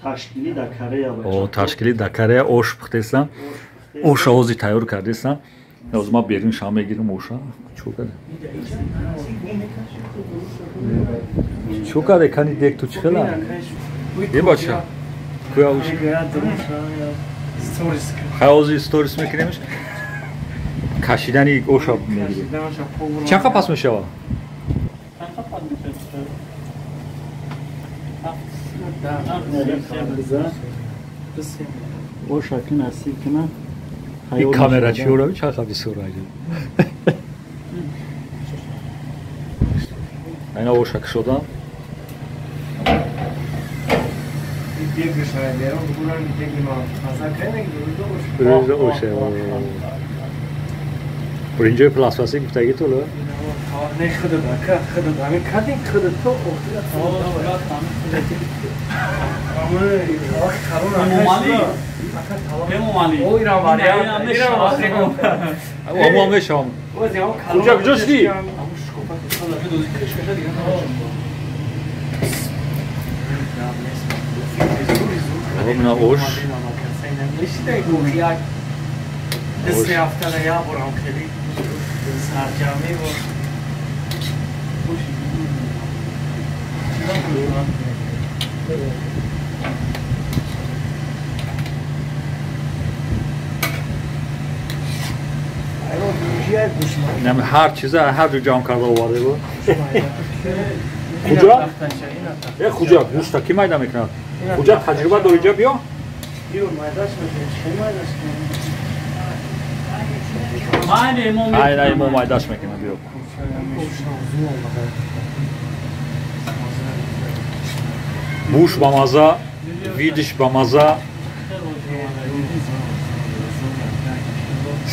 Ташкили дар Корея. О, ташкили дар Корея ош пухтесам. Оша ҳозир тайёр кардесам. Ҳозир ман берун шам мегирам оша. Чӯ карда? Чӯ карда кани дек ту чӣ хела? Е бача. Куя ош? Хай ҳозир сторис мекунемш. Кашидани оша мегирем. Чанд қапас мешавад? Оша ки насиб кунад. Ин камера чӣ орави чанд қа бисёр айди. Айна оша кушодам. Биринҷои пластмассӣ гуфтагӣ ту ло? Не худат ака, худат ҳамин кадин худат то охира. Аммо мешавам. Куҷа куҷо шудӣ? Мина ош. Ҳар чиза ҳар ҷо ҷамъ карда оварда буд. Хуҷа? Э хуҷа, гӯшта ки майда мекунад? Хуҷа таҷриба дори ҷа биё? Айна имо майдаш мекунад биё. Буш ба маза, видиш ба маза.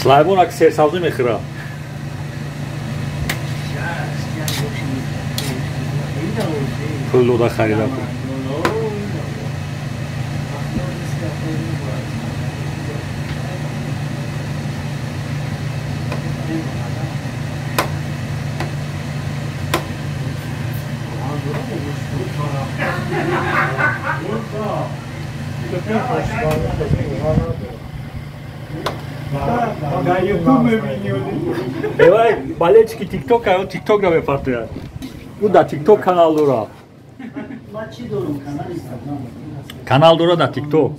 Слайбон ак серсабзӣ мехӯрад. Пул дода харида. Эвай, болельщики ТикТока, он ТикТок ра мепартояд. Ӯ дар ТикТок канал дорад. Канал дорад дар ТикТок.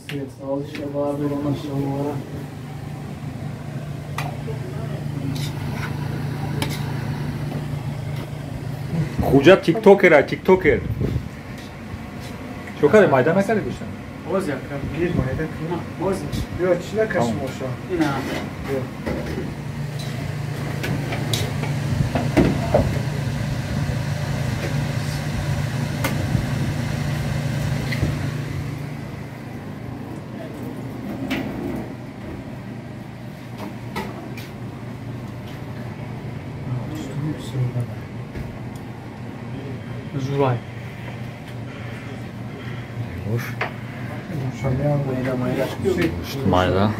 Хуҷа тиктокера, тиктокер. Чо карде, майда накарде гӯшта? Боз якам, гир майда кунам. Боз. Биё, чӣ накашим оша? Ина. Биё. Жувай. Ош. Майда.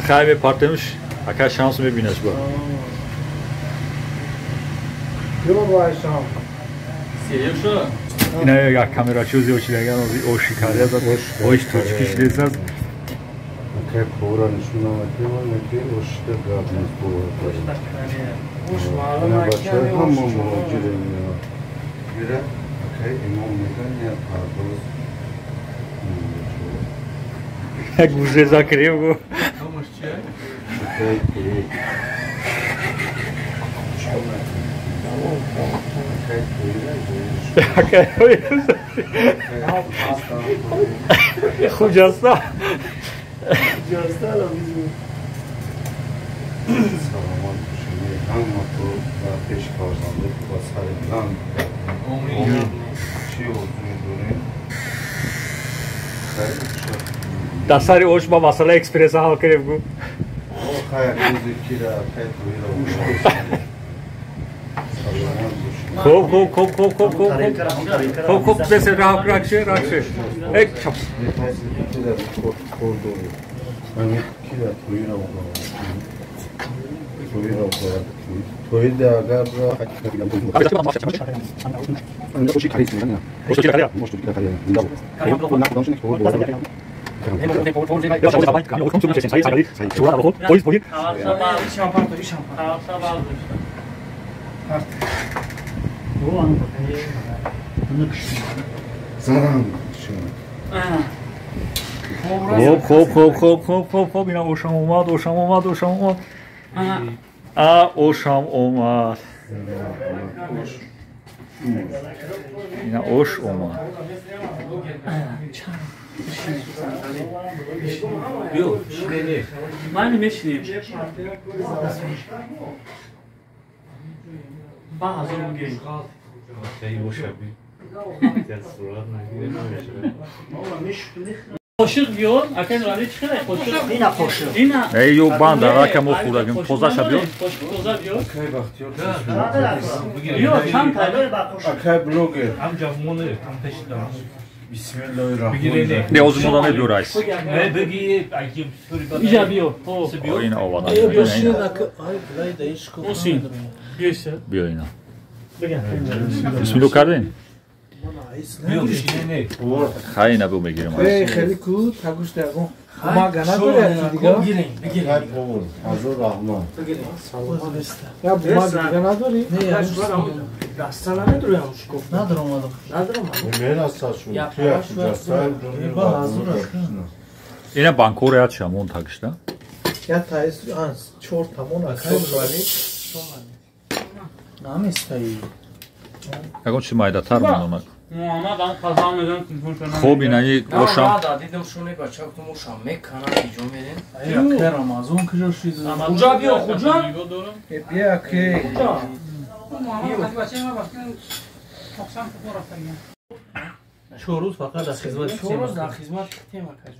Хай мепартемш, ака шанс мебинаш ба. Ина як камерачи зиёд шидаган оши карда ош тоҷикӣ шидесаз. Акай пора нишон омадем, ки ошида гап нест бовар. Ош маълум бачаҳо ҳама муҳоҷирем. Ира акай имом меган я пардоз. Як гузе закрив го. Акай пури. Акай Хуҷаста. Саломат бошед. Ҳама ту ва пеш фарзанде ва сари баланд. Чӣ орзу дорем? Хайр бошад. Дар сари ош ба масъала экспресса ҳал кардем гу. Хайр, рӯзи кира, хайр, туира. Саломат бошед. Хуб хуб хуб хуб хуб хуб хуб хуб бес рах ракше ракше. Эй чап. خب خب خب خب خب خب خب اینا اوشم اومد اوشم اومد اوشم اومد اوشم اومد اینا اوش اومد. من میشینیم با هزار بگیریم. قاشق بیار اکن رانی چه خیلی قاشق اینا قاشق اینا ای یو بند رکم خوردم پوزش بیار قاشق پوزا بیار بیار چند تا اکی بلوگر هم جوونه هم پیش دارم. بسم الله الرحمن الرحیم. نه از مودم بیار ایس نه بگی عجیب ایجا بیار اینا آوادم بیا اینا بسم الله کردین خیلی نبو میگیریم. خیلی کو تاگوش دقیقا ما گنا داره دیگه. بگیریم هزار رحمان. یا ما دیگه نداری؟ نه دستا نداری همش گفت ندارم والا ندارم. من اصلا شو اینا بانکور یاد شمون تاگشتا یا تایز آن چهار تمون اکای ولی نمیستایی اگه چی مایده تر مونم محمد هم قضا میدن تلفن کنم. خب اینا اوشم دیدم شونه بچه گفتم اوشم میکنم اینجا میرین. ای رمضان کجا شد؟ کجا بیا کجا؟ بیا که محمد بچه ما وقتی 90 رفتن. 4 روز فقط در خدمت 4 روز در خدمت تیم کجا.